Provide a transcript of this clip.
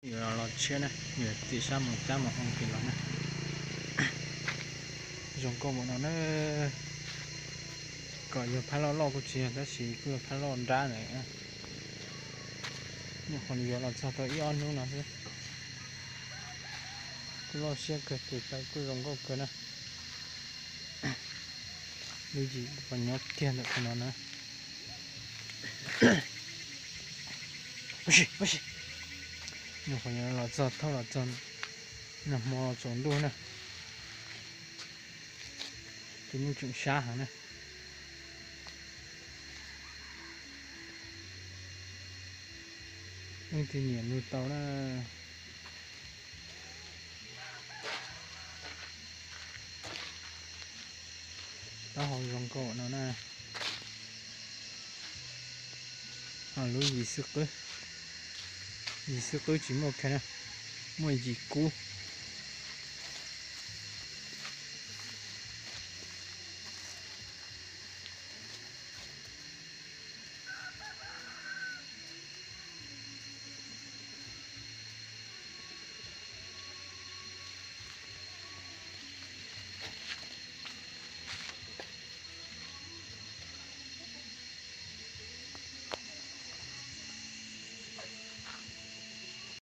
Yuav los tshiab na, yuav tim sab mus cab mus hoo kiag los na. Zoo nkauj mus no na. Kom yog phab loj loj kuj tsis yog, tab sis kuj yog phab loj nrab ntawd. Nyuam qhuav yuav los txog tau ib ob hnub no xwb. Kuj loj siab kawg, tus tau kuj zoo nkauj kawg na. Lub yim uas nyob kiag ntawm qhov no na. Nyuam qhuav yuav los txog thauj los txog nag hmo tsaus ntuj na. Tus nyuj tseem sab heev na. Leej twg nyiam nug tau na. Taub hau zoo nkauj no na. Ho lub yim xwb qwb, yim xwb qwb tsis muaj kiag na, muaj yim kub.